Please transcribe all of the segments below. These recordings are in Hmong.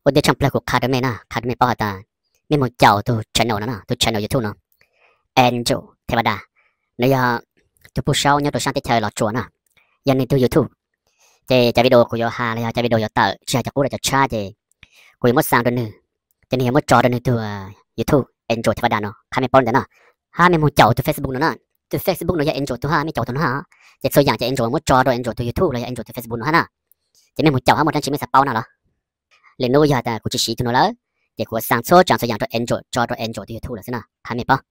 Ua ntej tshaj plaws kuv qha rau mej na, qha rau mej paub has tas mej moog caum tug channel no na, tug channel YouTube no, Angel Thej Vaj Daj, nws yog tug puj saub nyob rua saab teb chaws Los Tsuas na, yog nwg tug YouTube. Ces cov video kuv yuav has los yog cov video yuav tawm tsi has cov qub los cov tshab ces kuv yuav muab xaa rua nwg, ces nwg yuav muab tso rua nwg tug YouTube Angel Thej Vaj Daj no, qha mej paub ntawd na. Hab mej moog caum tug Facebook no na, tug Facebook no yog Angel tug hab, mej caum tug no hab, ces txhua yaam ces Angel muab tso rua Angel tug YouTube los yog Angel tug Facebook no hab na. Ces mej moog caum hab muaj dlaab tsi mej xaav paub no los. Lwm nub yog tas kuv tsi siv tug no lawm, ces kuv xaa txhua tsaam txhua yaam rua Angel, tso rua Angel tug YouTube lawm xwb na, qha mej paub.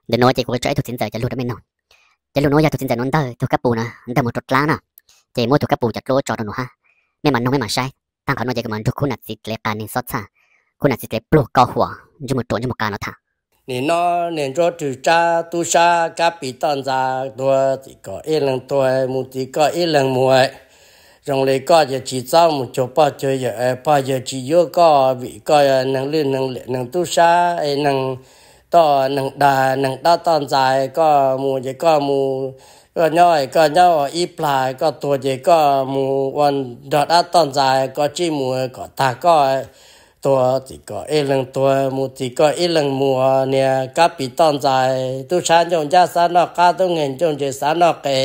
Ntawm nuav ces kuv tso ib tug txiv ntxawm cov lug rua mej noog. Cov lug nuav yog tug txiv ntxawm nuav ntawg tug kab pus na, ntawg moog rua dlaab na, ces muab tug kab pus cov dluab tso rua nuav hab. Mej maam noog mej maam saib, taag qhov nuav ces kuv maam nrug khub nam txiv dlev qas neeg xob txhaj, khub nam txiv dlev pluag ko huam ntsej muag ruam ntsej muag qas no tham. Nim no niag Ntsuab Rwg Tsab tub sab kab pis toj ntxas tuag, txim kom ib leeg tuag mus txim koj ib leeg mus. Zoo li koj ces tsi txhob mus cuag pog cuag yawm, pog yawg tsi yuav koj vim koj neeg lwj neeg liam neeg tub sab, neeg toj neeg dag neeg dab toj ntxas, koj mus ces koj mus, koj nyob koj nyob ua ib plag, koj tuag ces koj mus ua nrog dab toj ntxas, koj tsij mus kom tag koj tuag, txim kom ib leeg tuag mus txim koj ib leeg mus. Niag kab pis toj ntxas tub sab ncauj ncab xav noj qab, tub nkeeg ncauj ntse xav noj qe,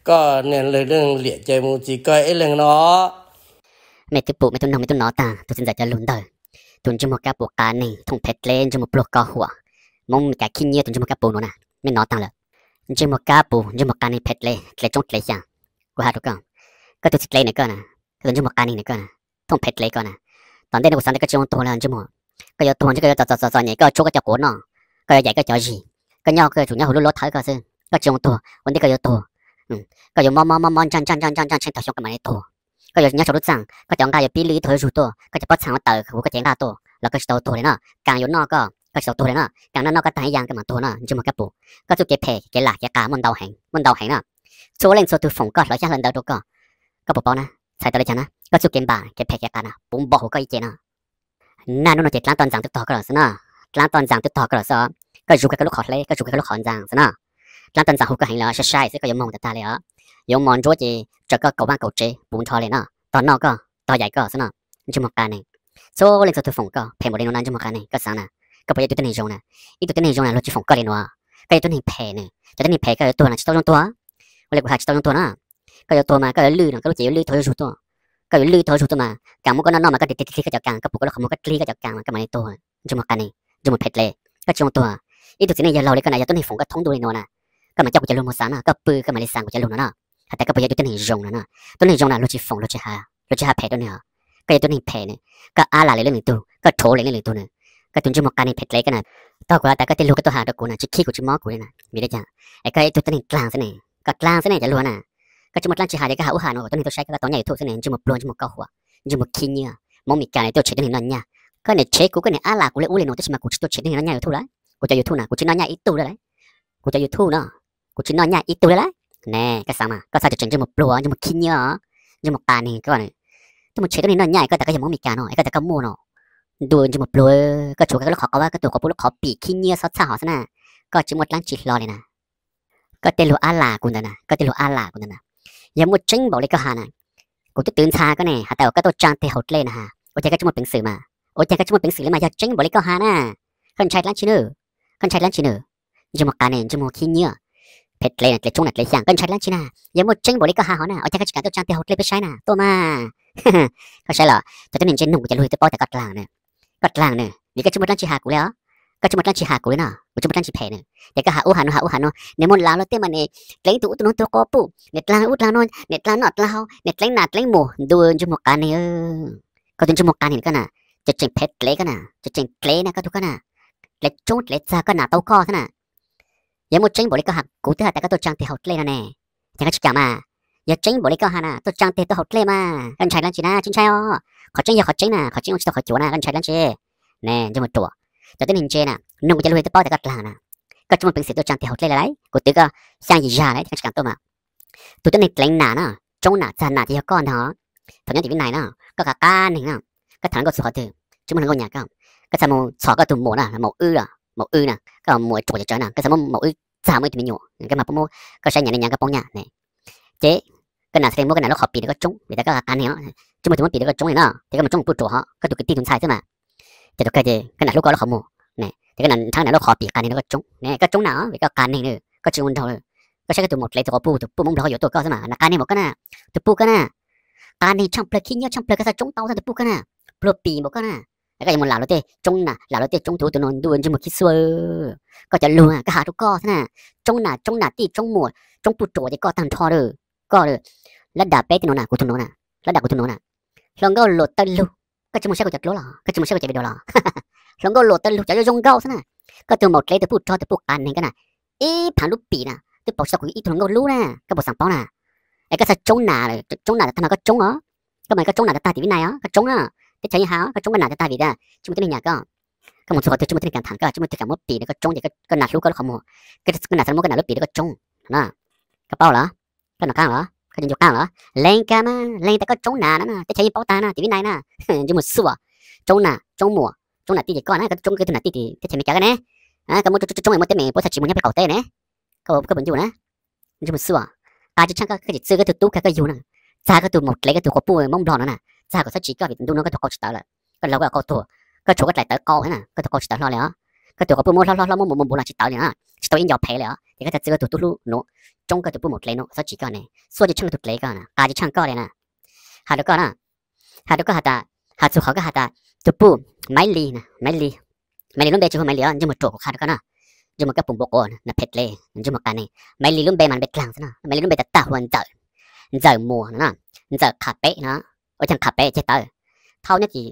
koj niag lwj neeg liam ces mus txim koj ib leeg no. Mej tub pum mej tub noog mej tub nov taag tug txiv ntxawm cov lug ntawg, tug ntsej muag kab pus qas neeg thooj phev dlev ntsej muag pluag ko huam, Moob Mes Kas khib nyiab tug ntsej muag kab pus nuav na, mej nov taag lawm. Ntsej muag kab pus ntsej muag qas neeg phev dlev, dlev tsoob dlev xyaa. Kuv has rua koj, koj tug txiv dlev na koj na, koj tug ntsej muag qas neeg na koj na, thooj phev dlev koj na, tom ntej no kuv xaav tas koj tsi zoo tuag le ntsej muag. Koj yuav tuag ntshe koj yuav txom txom txom nyem, koj yuav tshuab koj cov quav noj, koj yuav yaim koj cov zig, koj nyob koj yuav tsum nyob huv lub luab thawb koj xwb, koj tsi zoo tuag, ua ntej koj yuav tuag, koj yuav mob mob mob mob ntsaj ntsaj ntsaj ntsaj ntsaj ntsaj tshee tag xyoo koj mam li tuag. Koj yuav nyob saum lub txaaj, koj cov nqaj yuav pib lwj ib tug yuav zug tuaj, koj cov pob txhaa yuav tawm huv koj cev nqaj tuaj los koj tsi tau tuag li na. Kaas yuav noj koj, koj tsi tau tuag li na. Kaas noj noj koj taag ib yaam koj mam tuag na, ntsej muag kab pus. Koj txuj kev phem kev lam kev qas muaj ntau heev, muaj ntau heev na. Txhua leej txhua tug foom koj hlawv xyab hlawv ntawv rua koj, koj puas paub na? Txhais tau li cas na? Koj txuj kev npam kev phem kev qas na puv npo huv koj ib ce no. Naj nub no ces dlaab toj ntxaas twb tog koj lawm xwb na, dlaab toj ntxaas twb tog koj lawm xwb. Koj zuv kag koj lub qhov hleb, koj zuv kag koj lub qhov ntxaa xwb na. Dlaab toj ntxaas hu koj heev lawm, sai sai xwb koj yuav moog tag tag li os. Yuav mos ntsuab ces tsawm koj kaum vaaj kaum tsev puv nrho li na, tog noj koj, tog yaim koj xwb na. Ntsej muag qas neeg, txhua leej txhua tug foom koj phem npaum li nuav na ntsej muag qas neeg, koj xaav na, koj puas yog ib tug tib neeg zoo na? Ib tug tib neeg zoo na luag tsi foom koj li nuav. Koj yog tib neeg phem ne, cov tib neeg phem koj yuav tuag no tsi tau zoo tuag. Ua li kuv has tsi tau zoo tuag na. Koj yuav tuag mas koj yuav lwj no, koj lub cev yuav lwj tag yuav zug tuaj. Koj yuav lwj tag yuav zug tuaj mas kaas muab koj noj noj mas koj dlig dlig koj cov kaas, koj pum koj lub qhov muag koj dlig koj cov kaas mas koj mam li tuag. Ntsej muag qas neeg, ntsej muag phem dlev, koj tsi zoo tuag. Ib tug txiv neej yawg laug li koj na yog tuab neeg foom koj thoob ntuj li nuav na, koj mam coj kuv cov lug moog xaav na, koj pw koj mam li xaav kuv cov lug no na. Has tas koj puas yog ib tug tib neeg zoo no na? Tuab neeg zoo na luag tsi foom luag tsi has phem rua nwg os. Koj yog tuab neeg phem ne, koj ab lam li leej lwm tug, koj rhuav li leej lwm tug na. Koj tus ntsej muag qas neeg phem dlev koj na, tog kuv has tas koj tej lug koj tuaj has rua kuv na tsi khib kuv tsi mob kuv li na, vim li cas? Es koj ib tug tuab neeg dlaag xwb ne, koj dlaag xwb ne cov lug na. Koj tsi muaj dlaab tsi has ces koj has ub has no kom tuab neeg tuaj saib koj, koj tau nyaj YouTube xwb ne, ntsej muag pluag ntsej muag kaub huam, ntsej muag khib nyiab, Moob Mes Kas no tuaj tshev tuab neeg noj nyaj. Koj niam tshev kuv, koj niam ab lam kuv li ub li nuav, tab sis mas kuv tsi tuaj tshev tuab neeg noj nyaj YouTube lawm. Kuv cov YouTube na kuv tsi noj nyaj ib tug li lawm. Kuv cov YouTube no kuv tsi noj nyaj ib tug li lawm. Ne koj xaav mas koj txhob tseem ntsej muag pluag ntsej muag khib nyiab, ntsej muag qas neeg koj na. Tuaj mus tshev tuab neeg noj nyaj koj tas koj yog Moob Mes Kas no es koj tas koj muaj no. Ntuj ntsej muag pluag, koj tshuav koj lub qhov qaub, koj tus quas puab lub qhov pim khib nyiab xob txhaj hov xwb na. Koj tsi muaj dlaab tsi hlo li na. Koj tej lug ab lam kuv ntawd na, koj tej lug ab lam kuv ntawd na. Yog muaj tseeb npaum li koj has na, kuv twb twv ntxha koj ne, has tas koj tuaj tsaa teg hauv dlej na has, ua cas koj tsi muaj peev xwm mas? Ua cas koj tsi muaj peev xwm li mas yog tseeb npaum li koj has na? Koj ntshai dlaab tsi na? Koj ntshai dlaab tsi na? Ntsej muag qas neeg, ntsej muag khib nyiab, phem dlev, dlev tshoob na dlev xyaa, koj ntshai dlaab tsi na? Yog muaj tseeb npaum li koj has hov na, ua cas koj tsi kaam tuaj tsaa teg hauv dlej peb saib na? Tuaj mas. Koj saib los cov tuab neeg ntsej nug kuv cov lug twb paub tas koj dlaag na. Koj dlaag na, vim koj tsi muaj dlaab tsi has kuv li os. Koj tsi muaj dlaab tsi has kuv li no, kuv tsi muaj dlaab tsi phem na. Ces koj has ub has no has ub has no, niag muaj lav luag tej mas niag dleev tug ub tug nuav tug quas puj, niag dlaag ub dlaag no, niag dlaag noj dlaag haus, niag dleev nas dleev mus, ntuj ntsej muag qas neeg. Koj tus ntsej muag qas neeg koj na, tseem tseem phem dlev koj na, tseem tseem dlev na koj tug koj na, dlev tshoob dlev txag koj nam tau koj xwb na. Yog muaj tseeb npaum li koj has, kuv twb has tas koj tuaj tsaa teg hauv dlej no ne, cas koj tsi kaam mas? Yog tseeb npaum li koj has na, tuaj tsaa teg tuaj hauv dlej mas koj ntshai dlaab tsi na? Tsi ntshai os. Qhov tseeb yog qhov tseeb na, qhov tseeb ua tsi tau qhov cuav na, koj ntshai dlaab tsi? Ne ntsej muag ruam, cov tuab neeg ntse na, nug kuv cov lug twb paub tas koj dlaag na. Koj tsi muaj peev xwm tuaj tsaa teg hauv dlej li lawm, kuv twv koj xyaa yim zag lawm koj tsi kaam tuaj mas. Tus tuab neeg dleev nas na, tshoob nam txag nam ces yog koj ntag. Thaum nyob tim Vib Nais na, koj qab qab neeg na, koj tham hluas nkauj txug qhov twg tsi muaj hluas nkauj nyam koj. Koj txhad mus txhom koj tus muam na, maum wb, maum wb na, koj muam ruam cov tsawv na, koj txhad muab maum wb txag muaj ib tug me nyuam, koj mas puab muab koj saib nyam li nyam koj poob nyaj ne. Ces koj nam txhad li muab koj nam lub qhov pim rau koj tshoob vim tas koj qab qab neeg os. Tsis muaj tus muab pim rau koj tsoob li no, ces koj mus tsoob puj tsuas hos koj tus kwv tij tus ntxhais xwb mas. Ces tus kawg ces koj nam hlub koj lub qhov muag, ces koj nam nrhab nam lub qhov pim qas neeg rau koj tsoob ne, koj tsoob na, vim koj qas neeg, koj tsis ua nraug, koj saib koj tus maum dlev tus quas puj, tus puj Hmoob Nplog yuav tuaj koj xwb mas, nam qas neeg npaum koj na, tus puj koj na, qas neeg tshaj plaws, khib nyiab tshaj plaws, koj xav tsoob tau txog tus puj koj na, pluag pim npaum koj na. Koj yuav mus lam luag tej tsoob na, lam luag tej tsoob tus ub tus no ntuj ntsej muag khib xuab. Koj cov lug koj has rau koj xwb na, tsoob nam tsoob nam tij tsoob muam tsoob puj tsuas ces koj tag nrho lawm. Koj lab dam peb tej no na, kuv tus no na, lab dam kuv tus no na. Hluas nkauj luam taw lug, koj tsis mus saib kuv cov dluab los, koj tsis mus saib kuv cov video los? Hluas nkauj luam taw lug cov zoo zoo nkauj xwb na. Koj tus maum dlev tus puj rog tus puj qas neeg koj na, ib phav lub pim na twb pauv tsis tau kuv ib tug hluas nkauj lub na, koj puas xav paub na? Es koj xav tsoob nam, tsoob nam tag no koj tsoob os. Koj mas koj tsoob nam tag tag tim Vib Nais os, koj tsoob na. Teb chaws yeej has koj tsoob koj nam tag tag vim tias tsis muaj tib neeg nyiam koj. Koj mus txog qhov twg tsis muaj tib neeg kam tham koj, tsis muaj tib neeg kam muab pim rau koj tsoob ces koj nam hlub koj lub qhov muag, koj nam xav muab koj nam lub pim rau koj tsoob no. Koj paub los? Koj nco qab los? Koj nco qab los? Leej kab mas leej tas koj tsoob nam na, teb chaws yeej paub tag na tim Vib Nais na. Ntsej muag xuaj, tsoob nam tsoob muam tsoob nam tij ces koj na, koj tsoob koj tus nam tij tim teb chaws Amelikas koj ne. Koj muab tsoob tsoob tsoob muab teeb meem puab txhaj tsis muaj nyob peb qaum teb ne. Koj puas ncu na? Ntsej muag xuaj, qas tsis tsheej koj, koj tsis txwj koj tus tub kag koj yug na, txag koj tus maum dlev koj tus quas puj Hmoob Nplog no na, txag kom txhob tsiv koj vim ntuj no koj tus qau tsis tawv lawm. Koj laug koj qau tuag, koj tshuav koj dlaim tawv qau xwb na, koj tus qau tsis tawv hlo li os. Koj tus quas puj muab hlob hlob hlob muab npuav npuav npuav los tsis tawv li na, tsis tau ib nco phev li os. Ces koj txhob txwj koj tus tub hlub no, tsoob koj tus puj maum dlev no, txhob tsiv koj ne. Xuaj tsis tsheej tus dlev koj na, qas tsis tsheej koj li na. Has rau koj na, has rau koj has tas, has txug qhov koj has tas tus puj Maiv Lis na, Maiv Lis, Maiv Lis lub npe tsis hu Maiv Lis os, ntsej muag ruam, kuv qha rau koj na. Ntsej muag kab pum npua quav na, phem dlev, ntsej muag qas neeg. Maiv Lis lub npe mas npe dlaag xwb na, Maiv Lis lub npe tag tag hu ua Ntxawm, Ntxawm Muas no, Ntxawm Qham Pem no. Ua caag Qham Pem ceg tawv, thaum nyob tim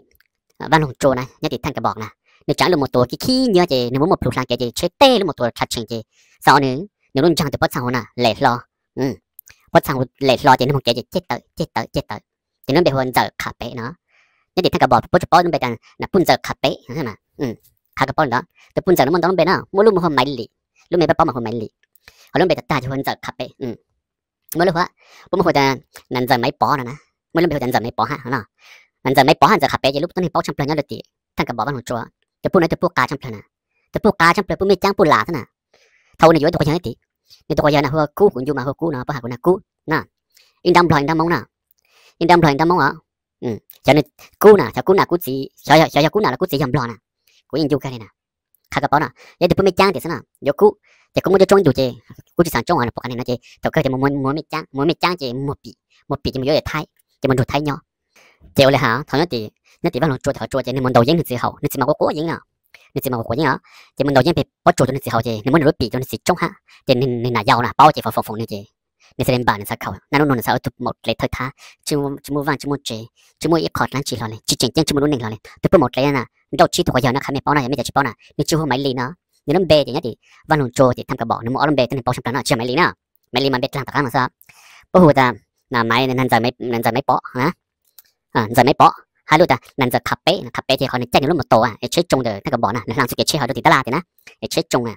Vaj Loog Tsua na, nyob tim Thaaj Ka Pos na, nws tsaam ib lub mos tuas khib nyiab ces nws muab muaj plhu hlaav kev ces tsheb teg lub mos tuas dlha tsheem ces xav nws, nws lub ntsaag tus pob txha hauv na lem hlo, pob txha hauv lem hlo ces nws moog kev ces ceg tawv ceg tawv ceg tawv, ces nws lub npe hu ua Ntxawm Qham Pem no. Nyob tim Thaaj Ka Pos puab tsuas paub lub npe tas nam puj Ntxawm Qham Pem, qha koj paub li ntawd. Tus puj Ntxawm no muaj ntau lub npe na, muaj lub muaj hu Maiv Lis, lub npe pab paub mas hu Maiv Lis, ho lub npe tag tag ces hu ua Ntxawm Qham Pem. Muaj lub hu, puab muab hu tas nam Ntxawm Maiv Pov no na, muaj lub npe hu tas Ntxawm Maiv Pov hab no. Nam Ntxawm Maiv Pov hab Ntxawm Qham Pem ces lub tuab neeg paub tshaj plawg nyob rau tim Thaaj Ka Pos Vaj Loog Tsua. Tus puj no tus puj qas tshaj plawg na, tus puj qas tshaj plawg, puj mej caab puj lam xwb na. Thaum nws yuav ib tug quas yawg tim, nws tus quas yawg na hu ua Kub, kuv ncu mas hu ua Kub no, puab has kuv na Kub na. Ib nrab Nplog ib nrab Moob na, ib nrab Nplog ib nrab Moob os. Xyov nws, Kub na, xyov Kub nam Kub txiv, xyov yog Kub nam los Kub txiv yog Nplog na, kuv yeej ncu kawg li na. Qha koj paub no, yog tus puj mej caab tim xwb no yuav Kub, ces kuv muaj coob coob ib ntus ces kuv tsis xav tsoob os, puj qas neeg no ces thaum kawg ces mus mej caab, mus mej caab ces muag pim, muag pim ces mus yuav yawm Thaib, ces mus nrug Thaib nyob. Ces ua li has thaum nyob tim Vaj Loog Tsua tim qhov tsua ces nws mus ntaus yeeb nws txiv haum, nws txiv mas quav quav yeeb no, nws txiv mas quav quav yeeb os. Ces mus ntaus yeeb pem pob tsuas rau nws txiv haum ces nws muab nws lub pim rau nws txiv tsoob hab, ces nws nam yau na paub ces foom foom foom nws ces nws xav li npam, nws xav khaum na, nub nua nws xav ua tug maum dlev thawj thab, tsis muaj vaj tsis muaj tsev, tsis muaj ib qho dlaab tsi hlo li, tsis tseem ceeb tsis muaj lub neej hlo li. Tus puj maum dlev na, nrauj tsib tug quas yawg no, qha mej paub no, yog mej cov tsis paub na, nws tsis hu Maiv Lis no. Nws lub npe ces nyob tim Vaj Loog Tsua tim Thaaj Ka Pos nws muaj ob lub npe tuab neeg paub tshaj plawg no, tsis yog Maiv Lis na. Maiv Lis mas npe dlaag tom qaab no xwb. Puab hu tas Maiv, Ntxawm Maiv Pov, Ntxawm Maiv Pov, hab lub tas Ntxawm Qham Pem, Qham Pem ces qhov nws caij nws lub mos tuas es tsheb tsoo ntawm Thaaj Ka Pos na, nws hlaang txuj kev tsheb hov rau tim tab laj tias na, es tsheb tsoo na,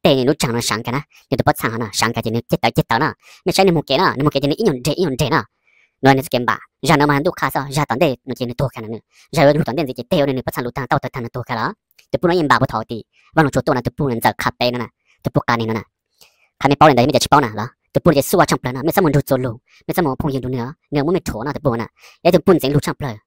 tej nws lub tsaag no saav kag na, nws tus pob txha hov na saav kag ces nws ceg tawv ceg tawv na. Mej saib nws mus kev na, nws mus kev ces nws ib nyuag nreg ib nyuag nreg na. Nws txuj kev npam, zag no mas ntuj qha xwb, zag tom ntej no ces nws tuag kag na, zag yuav lug tom ntej ntxiv ces teg ua nws pob txha lug taag tau tawg taag nws tuag kag lawm. Tus puj no yeej npam puag thaum tim Vaj Loog Tsua tuaj no, tus puj Ntxawm Qham Pem no na, tus puj qas neeg no na. Qha mej paub li ntawd, mej cov tsis paub na los, tus puj no ces xuaj tshaj plawg no, mej txhob mus nrug txuas lug, mej txhob mus phooj ywg nrug nwg, nwg muab mej rhuam no, tus puj no na. Yog tus puj ntxeev lug tshaj plawg,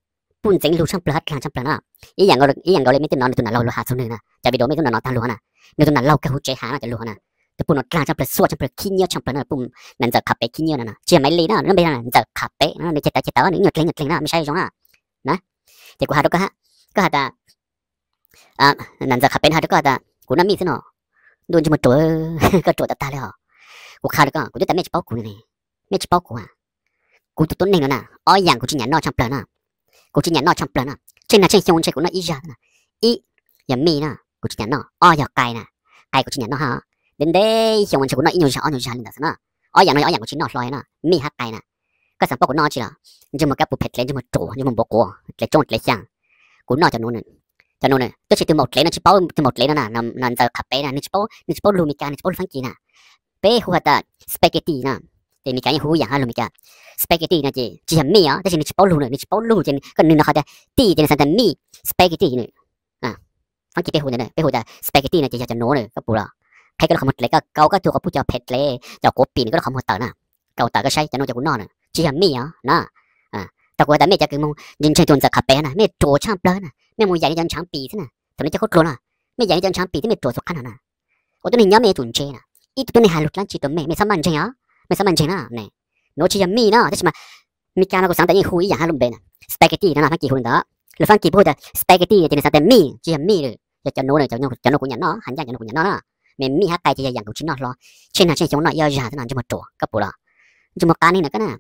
puj ntxeev lug tshaj plawg hab dlaag tshaj plawg na. Ib yam nkaus li mej tub nov nws tus nam laug lug has txug nwg na, cov video mej tub nov nov taag lug na, nws tus nam laug kag huv tsev has no cov lug na. Tus puj no dlaag tshaj plawg, xuaj tshaj plawg, khib nyiab tshaj plawg no, puj nam Ntxawm Qham Pem khib nyiab no na, tsis yog Maiv Lis na, nws lub npe Ntxawm Qham Pem no, nws ceg tawv ceg tawv, nws ib nyuag dleeg nyuag dleeg na, mej saib zoo na. Na, ces kuv has rau koj hab, koj has tas, nam Ntxawm Qham Pem no has rau koj has tas kuv noj mij xwb no, ntuj ntsej muag ruam, koj ruam tag tag li os. Kuv qha rau koj, kuv twb tas mej tsis paub kuv ne, mej tsis paub kuv a. Kuv tus tuab neeg no na, ob yaam kuv tsis nyam noj tshaj plawg na, kuv tsis nyam noj tshaj plawg na, tsheej nag tsheej xyoo ntshe kuv noj ib zag na. Ib, yog mij na, kuv tsis nyam noj. Ob, yog qai na, qai kuv tsis nyam noj hab. Ntev ntev xyoo ntshe kuv noj ib nyuag zag ob nyuag zag li ntawd xwb na. Ob yaam no yog ob yaam kuv tsis noj hlo na, mij hab qai na. Koj xav paub kuv noj dlaab tsi los? Ntsej muag kab pum phem dlev, ntsej muag ruam, ntsej muag npua quav, dlev tsoob dlev xyaa. Kuv noj cov nuav, cov nuav na, tab sis tus maum dlev no tsis paub, tus maum dlev no na, Ntxawm Qham Pem na, nws tsis paub, nws tsis paub lug Mes Kas, nws tsis paub lug Faab Kis na. Peb hu has tas spaghetti na, ces Mes Kas yeej hu ib yaam hab lug Mes Kas. Spaghetti no ces tsis yog mij os, tab sis nws tsis paub lug na, nws tsis paub lug ces koj nws no qhov tias tij ces nws xav tas mij, spaghetti na. Faab Kis peb hu ntawd, peb hu tas spaghetti no ces yog cov nuav na, koj pum los? Qheb koj lub qhov muag dlev, koj kaus koj tug quas puj cov phem dlev, cov quav pim nws koj lub qhov muag tawm na. Kaus tawm koj saib cov nuav cov kuv noj na, tsis yog mij os na. Pas kuv has tas mej cov kws moog ntseeg tus ntxawm qhas pem na, mej ruam tshaj plawg na, mej mus yaim li cov ntshaav pis xwb na, thaum no cov khaub dluag na, mej yaim li cov ntshaav pis thiab mej ruam txhua qhab no na. Ua tuab neeg nyob mej yuav tsum ntse na, ib tug tuab neeg has lug dlaab tsi rua mej, mej txhob maj ntseeg os, mej txhob maj ntseeg na. Nuav tsis yog meat no, tab sis mas Meskas no kuv xaav tas yeej hu ib yaam hab lug npe na, spaghetti no na, Faab Kis hu li ntawd, lug Faab Kis puab hu tas spaghetti ces nwg xaav tas meat, tsis yog meat lawm, yog cov nuav, cov nuav kuv nyam noj, has ncaaj cov nuav kuv nyam noj na. Mej meat hab qe ces yog yaam kuv tsis noj hlo, tsheej nag tsheej xyoo noj ib ob zaag xwb no, ntsej muag ruam koj puas los? Ntsej muag qas neeg na koj na,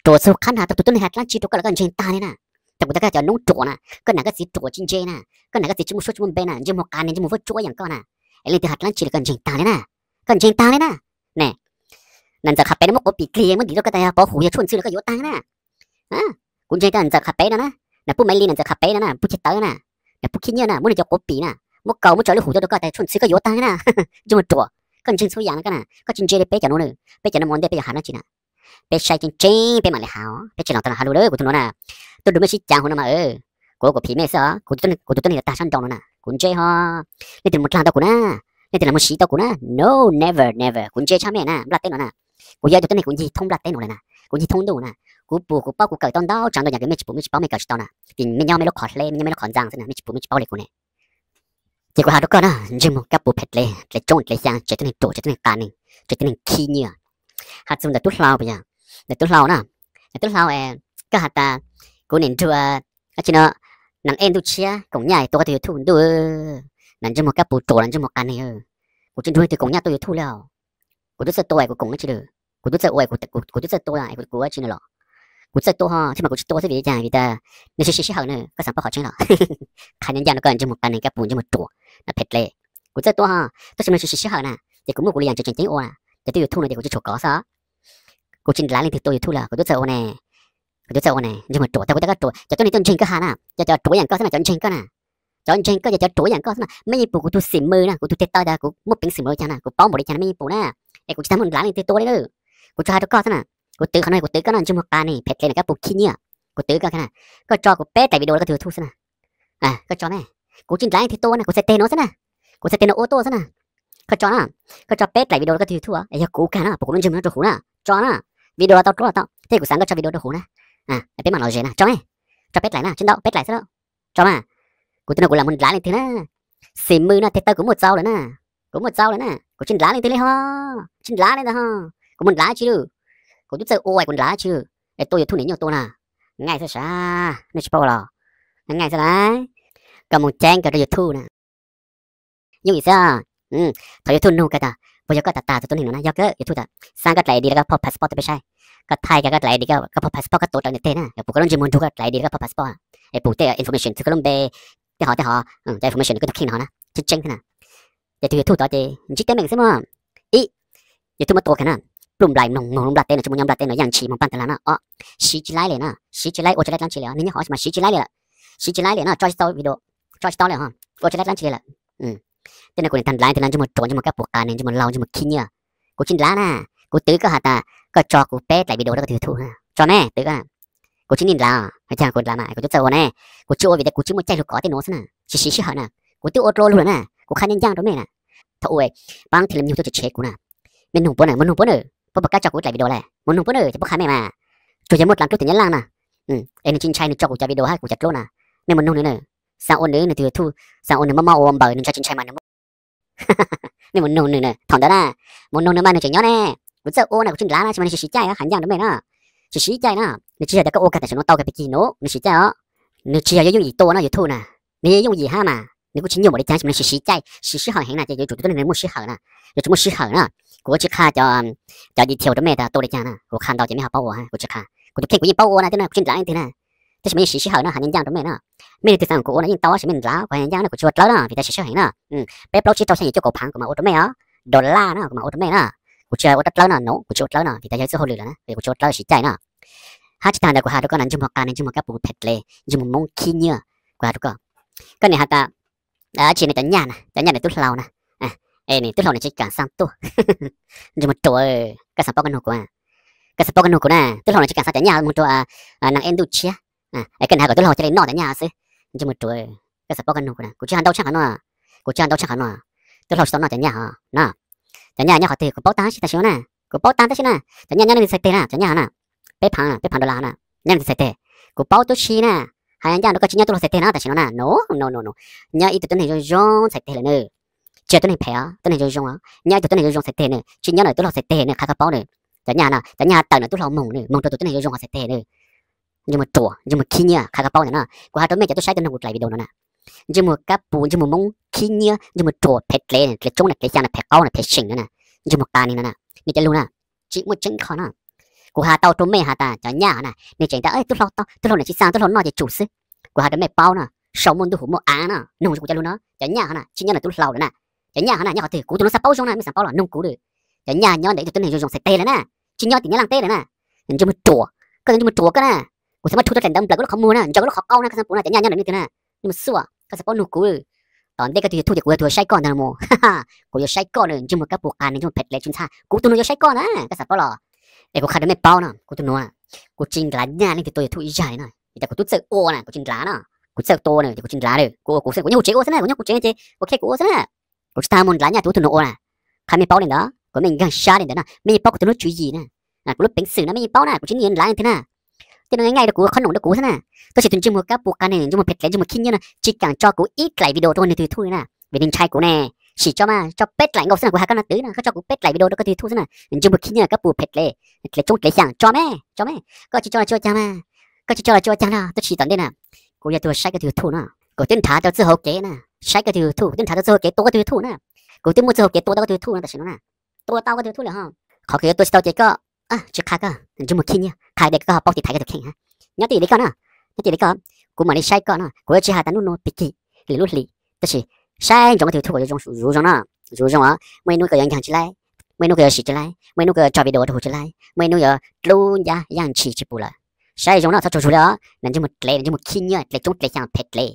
ruam txhua qhab na, tau tug tuab neeg has dlaab tsi rua koj los koj ntseeg taag li na. Thaum kuv tas koj cov noob ruam na, koj nam koj txiv ruam tsis ntse na, koj nam koj txiv tsis muaj suab tsis muaj npe na, ntsej muag qas neeg, ntsej muag vuab tsuab yaam koj na, es leej twg has dlaab tsi los koj ntseeg taag li na, koj ntseeg taag li na. Ne, nam ntxawm qhas pem no muab quav pim dlig muab ntim rua koj tas yog pov hum yog tshuaj ntxhw los koj yuav taag na. Kuv ntseeg tas nam ntxawm qhas pem no na, nam pub maiv li nam ntxawm qhas pem no na, pub ceg tawv na, nam pub khib nyiab na, muab nwg cov quav pim na, muab kaus muab tso lub hum tuaj rua koj tas tshuaj ntxhw koj yuav taag na. Ntsej muag ruam, koj ntseeg txhua yaam no koj na, koj tsis ntse li peb cov nuav na. Peb cov nuav mus ua ntej peb yuav has dlaab tsi na? Peb saib tseeb tseeb peb mam li has, peb tsis los tau has lug lawm kuv tug nuav na. Tuaj dua mej sib caav huv no mas, kuv kuv phim mej xwb os, kuv tus tuab neeg uas taag sab nraud no na kuv ntse ho. Leej twg mus dlaag tau kuv na, leej twg los mus siv tau kuv na, no, never never, kuv ntse tshaj mej na, nplaj teb no na. Kuv yog ib tug tuab neeg kuv ncig thoob nplaj teb no lawm na, kuv ncig thoob ntuj na. Kuv pum kuv paub kuv kawm tau ntau tsav ntau yaam kws mej tsis pum mej tsis paub mej kawm tsis tau na, vim mej nyob mej lub qhov hleb, mej nyob mej lub qhov ntxaa xwb na, mej tsis pum mej tsis paub li kuv ne. Ces kuv has rua koj na, ntsej muag kab pum phem dle, dle tsoob dle xyaa, tsev tuab neeg ruam, tsev tuab neeg qas neeg, tsev tuab neeg khib nyiab. Has txug ntawm tub hlau puas yog? Ntawm tub hlau na, ntawm tub hlau, koj has tas kuv nim nrug, dab tsi no, Neeg Ej Ntuj Tshiab koom nyaj tua koj tug YouTube ntuj, nam ntsej muag kab pum ruam, nam ntsej muag qas neeg, kuv tsis nrug leej twg koom nyaj tua YouTube li os. Kuv tub txawj tua kuv koom dab tsi lawm? Kuv tub txawj ua, kuv tub txawj tua kuv ua dab tsi no los? Kuv txawj tua ho, tab sis mas kuv tsis tua xwb vim li cas? Vim tas nws siv siv sij hawm na, koj xaav paub qhov tseeb los? Qha nyaj ncaaj rua koj ntsej muag qas neeg kab pum ntsej muag ruam, nam phem dle. Kuv txawj tua ho, tab sis mas nws siv siv sij hawm na, ces kuv muaj kuv li yaam tseem tseem ceeb ua na, ces tub YouTube no ces kuv tsis tshua kov xwb. Kuv tsis nrhav leej twg tua YouTube li, kuv tub txawj ua ne. Kuv tub txawj ua ne, ntsej muag ruam, tag kuv tas koj ruam, cov tuab neeg tuaj ntseeg koj has na, cov, cov ruam yaam koj xwb na, cov ntseeg koj na. Cov ntseeg koj ces cov ruam yaam koj xwb na, mej yeej pum kuv tug xim mws na, kuv tug teg taw tas kuv muaj peev xwm npaum li cas na, kuv paub npaum li cas na mej yeej pum na. Es kuv tsis tas muaj nrhav leej twg tua li na. Kuv tsuas has rua koj xwb na, kuv twv qhov no kuv twv koj no ntsej muag qas neeg phem dle nam kab pum khib nyiab. Kuv twv koj na, koj tso kuv peb dlaim video rau koj tug YouTube xwb na. Koj tso me, kuv tsis nrhav leej twg tua na, kuv txhais teg nuav xwb na, kuv txhais teg nuav ua tuaj xwb na. Koj tso na, koj tso peb dlaim video rau koj tug YouTube, es yog kuv kag no, puas kuv lub ntsej muag no rau huv na, tso na. Video tau dluab tau, tej kuv xaav koj tso video rau huv na, peb mam lom zem na, tso me, tso peb dlaim na, tsis ntau peb dlaim xwb lauj. Tso mas, kuv twb no kuv lam mus nrhav leej twg na, xim mws no teg taw kuv muaj txaus lawm na, kuv muaj txaus lawm na, kuv tsis nrhav leej twg li ho, tsis nrhav li ntawd ho, kuv mus nrhav tsi lawm, kuv tub txawj ua kuv nrhav tsi lawm, es tua YouTube nim nyuaj tua na, ngaij xwb sav, nej tsis paub los, ngaij xwb lauj, koj mus ceeb kawg rau YouTube na. Yooj yim xwb, thaum YouTube nug koj tas puas yog koj tas tas tus tuab neeg no na, yog kawg YouTube tas xaab koj dlaim ID rau koj phau passport tuaj peb saib, koj thaij koj dlaim ID koj phau passport koj tuav rawv ntawm teg na, yog puas koj lub ntsej muag nrug koj dlaim ID rau koj phau passport, es pum tej information txug koj lub npe, tej hov tej hov, cov information koj tug kheej no na, tseeb tseeb thiab na. Ces tus YouTube tod ces ntsib teeb meem xwb mog. Ib, YouTube muab tua kag na, pluj nplaim mloog mloog lub nplaj teb no tsis muaj nyob nplaj teb no yaaj tshis moog paj tag lag na os, siv tsis laib li na, siv tsis laib ua tsis laib dlaab tsi li os, neeg nyob hov mas siv tsis laib li lawm, siv tsis laib li no tso tsis tau video, tso tsis tau li os, ua tsis laib dlaab tsi li lawm. Tej no kuv nim tag nrhav twg no ntsej muag ruam, ntsej muag kab pum qas neeg, ntsej muag laug, ntsej muag khib nyiab. Kuv tsis nrhav na, kuv twv koj has tas koj tso kuv peb dlaim video rau koj tug YouTube na, tso me, twv koj. Kuv tsis nij nrhav, hais tias kuv nrhav mas kuv tub txawj ua ne, kuv tsis ua vim tias kuv tsis muaj caij lug kov tej nuav xwb na, tsis siv sij hawm na. Kuv twb ua dlua lug lawm na, kuv qha nyaj ncaaj rau mej na. Thaum uas paab Theej Lim Nyug tuaj tsev kuv na, mej nug puab na, mej nug puab na, puab puas kam tso kuv dlaim video le, mus nug puab na ces puab qha mej mas. Tsuas yog muaj dlaam dluab tim Nyab Laaj na, es nws tsis ntshai nws tso kuv cov video hab kuv cov dluab na, mej mus nug nws na. Xaa ua nws, nws tus YouTube, xaa ua nws mob mob ua npaws, nws ntshai tsis ntshai mas nws muab. Mej mus nug nws na, thaum ntawd na, mus nug nws mas nws tseem nyob ne. Kuv txawj ua na, kuv tsis nrhav na, tsis mas nws siv siv caij, hais ncaaj rau mej na, siv siv caij na. Nws tsis yog tias koj ua kag tam sim no tau kag pig kig no, nws siv caij os. Nws tsis yog yooj yim tua no YouTube na, nws yog yooj yim hab mas nws kuj tsis nyuaj npaum li cas, tsis mas nws siv siv caij, siv sij hawm heev na, ces yuav tsum tus tuab neeg muaj sij hawm na, yuav tsum muaj sij hawm na. Kuv ua tsis qha cov detail rau mej tas tua li cas na, kuv qha ntau ces mej ho paub ua, kuv tsis qha. Kuv tus kheej kuv yeej paub ua na, twb no kuv tsis nrhav leej twg na, tab sis mas yeej siv sij hawm na, hais nyaj ncaaj rau mej na. Mej leej twg xaav kuv ua no yeej tau, tab sis mej nrhav kuv hais nyaj ncaaj na, kuv tsis ua dlawb na, vim tas siv sij hawm heev na. Peb plaub tsib rau xya yim cuaj kaum phaav kuv mam ua rau mej os, dollar na kuv mam ua rau mej na. Kuv tsis ua dlawb dlawb no, no kuv tsis ua dlawb no vim tas yog ib txoj hauj lwm lawm na, kuv tsis ua dlawb siv caij na. Hab tsis tag ntawd kuv has rau koj na, ntsej muag qas neeg, ntsej muag kab pum phem dle, ntsej muag Moob khib nyiab, kuv has rau koj. Koj nim has tas, tsis, nws cov nyaj na, cov nyaj nws tub hlau na, es nws tub hlau nws tsis kaam xaa tuaj. Ntsej muag ruam, koj xaav paub koj nug kuv, koj xaav paub koj nug kuv na, tub hlau nws tsis kaam xaa cov nyaj moog rua Neeg Ej Ntuj Tshiab, es koj nim has kom tub hlau cia li noj cov nyaj xwb. Ntsej muag ruam, koj xaav paub koj nug kuv na, kuv tsis has ntau tshaj qhov no, kuv tsis has ntau tshaj qhov no. Tub hlau tsis tau noj cov nyaj hov na. Cov nyaj nyob qhov twg kuv paub tag tab sis na, kuv paub tag tab sis na, cov nyaj nyob leej twg txhais teg na, cov nyaj hov na, peb phaav, peb phaav dollar hov na, nyob leej twg txhais teg. Kuv paub tub si na, hais ncaj rau koj tsis nyob tub hlau txhais teg no tam sim no na, no no no no, nyob ib tug tuab neeg zoo zoo txhais teg lawm na. Tsis yog tuab neeg phem os, tuab neeg zoo zoo os, nyob ib tug tuab neeg zoo zoo txhais teg na, tsis nyob ntawm tub hlau txhais teg na, qhia koj paub na. Cov nyaj no, cov nyaj tawm ntawm tub hlau moog na, moog rau tus tuab neeg zoo zoo txhais teg na. Ntsej muag ruam, ntsej muag khib nyiab, qhia koj paub ntawm no. Kuv has rau mej cov tub saib tub noog kuv dlaim video no na, ntsej muag kab pus, ntsej muag moob khib nyiab, ntsej muag ruam phem dlev, dlev tsoob na, dlev xyaa na, phem qaub na, phem seem na, ntsej muag qas ni no na, mej cov lug na, tsis muaj tseeb qho no. Kuv has tau rau mej has tas cov nyaj na, nej tseem tas tub hlau tau, tub hlau niam tsis xaa, tub hlau noj ces tsum xwb. Kuv has rau mej paub na, sau muaj ntuj hum muaj av no, noog kuv cov lug no, cov nyaj ho na tsis nyob ntawm tub hlau lawm na. Cov nyaj ho na nyob qhov twg, kuv tus no xav paub zoo na, mej xav paub los noog kuv. Cov nyaj nyob ntawm ib tug tuab neeg zoo zoo txhais teg lawm na, tsis nyob tim Nyab Laj teb lawm na. Ntsej muag ruam, koj ntsej muag ruam koj na. Kuv xav muab tshuj rau daim ntawv nplawm koj lub qhov muag na, ntsaws koj lub qhov qaub na, koj xav pum na, cov nyaj nyob ntawm nej twg na. Ntsej muag xuaj, koj xav paub nug kuv. Tom ntej koj tus YouTube ces kuv yog tus yuav saib koj ntag mus. Kuv yuav saib koj na, ntsej muag kab pus qas ni, ntsej muag phem dlev tsis ntxhab, kuv tus no yuav saib koj na, koj xav paub los. Es kuv qha rau mej paub no, kuv tus no, kuv tsis nrhav nyaj leej twg tua YouTube ib zaj li no. Vim tias kuv twb txawj ua na, kuv tsis nrhav no. Kuv txawj tua na ces kuv tsis nrhav li, kuv ua kuv xwb, kuv nyob hauv tsev ua xwb na, kuv nyob kuv tsev ces ua khej kuv ua xwb na. Kuv tsis tas mus nrhav nyaj tus tub no ua na. Qha mej paub li ntawd, kom mej nkeeg sab li ntawd no, mej yeej paub kuv tus lub tswv yim na. Kuv lub peev xwm no mej yeej paub na, kuv tsis nyiam nrhav leej twg na. Tej no nyaj rau kuv qhov noom rau kuv xwb na. Tab sis tus ntsej muag kab pus qas ni, ntsej muag phem dlev, ntsej muag khib nyiab no tsis kam tso kuv ib dlaim video rau nws tus YouTube li na. Vim nws ntshai kuv ne. Sim tso mas, tso peb dlaim nkaus xwb na, kuv has koj no twv na, koj tso kuv peb dlaim video rau koj tus YouTube xwb na. Ntsej muag khib nyiab kab pus phem dlev, dlev tsoob dlev xyaa, tso me, tso me. Koj tsis tso los tsis ua caag mas. Koj tsis tso los tsis ua caag na, tab sis tom ntej na, kuv yog tus saib koj tus YouTube no. Kuv twb nrhav tau txij hauv kev na, saib koj tus YouTube, kuv twb nrhav tau txij hauv kev tua koj tus YouTube na. Kuv twb muaj txij hauv kev tua tau koj tus YouTube no tam sim no na. Tua tau koj tus YouTube lawm ho. Qhov kuv yuav tua tsis tau ces koj tsis qha koj ntsej muag khib nyiab, qha tias koj ho paub tiv thaiv koj tus kheej hab. Nyob twj ywm li koj na, nyob twj ywm li koj, kuv mam li saib koj no, kuv yuav tsis hais tas hnub no pig kig, lwm lub hlis, tab sis saib ntsoov koj tus YouTube kom zoo, zuv zoo no, zuv zoo os, muaj ib hnub koj yuav nkeeg tsis laib, muaj ib hnub koj yuav sim tsis laib, muaj ib hnub koj yuav tso video rau huv tsis laib, muaj ib hnub yuav dlub ncaj yaj ntshis tsis pum lawm. Saib zoo no txhob tsaug zug li os, ntsej muag dlev, ntsej muag khib nyiab, dlev tsoob dlev xyaa phem dlev.